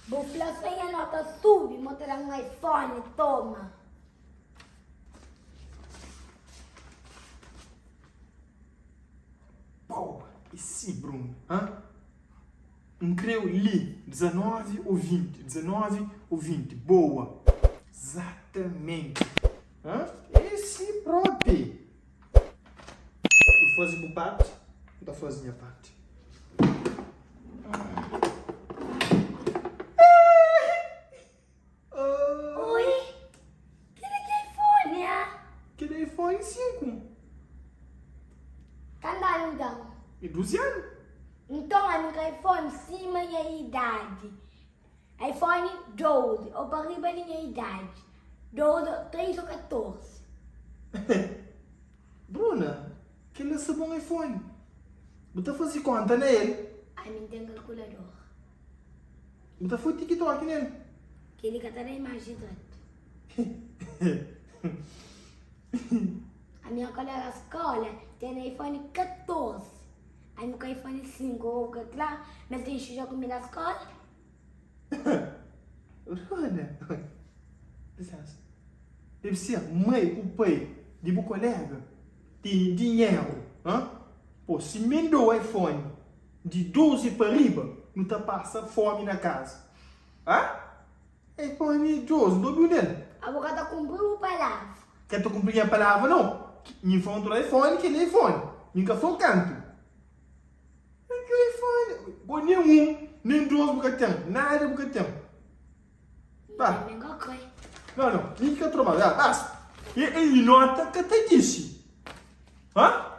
Bu fla so nha nota subi mo ta da-m un iPhone toma. Boa! E si Bruno? Hã? N kreu li 19 ou 20, 19 ou 20. Boa! Zatamenti! Hã? E si propi! Bu faze bu parti, N ta faze nha parti. Oi, kel ki é iPhone, ha? Kel é iPhone 5. Kantu anu nton? É 12 anu. Nton ami ka iPhone sima nha idadi. iPhone 12 ou pa riba di nha idadi. 12, 13 ou 14. Bruna, kel la sta bon iPhone. Bu ta faze konta na el. Ami N ten kalkulador. Bu ta fui TikTok nel. Keli ka ta da imaji dretu. Ami nha kolega skola ten iPhone 14. Ami ku iPhone 5 ou ka kla ma el ten xuxa ku mi na skola. Bruna, lisensa. Debe ser mai ku pai di bu kolega tene dinheru, ha? Po, si mi dou iPhone Di 12 pa riba nu ta pasa fomi na kaza. Ah? iPhone 12, N ta obiu nel. Abo ka ta kunpri bu palavra. Ka ta kunpri nha palavra nau. Mi fla un iPhone, kel iPhone. Mi ka fla-u kantu. Ki iPhone? Bo nen un, nen dos bu ka ten. Nada bu ka ten. Ba. Mi ka kre. Nau, nau. Mi ki ka troma. Basta. E, e nota ka ta dixi. Ha?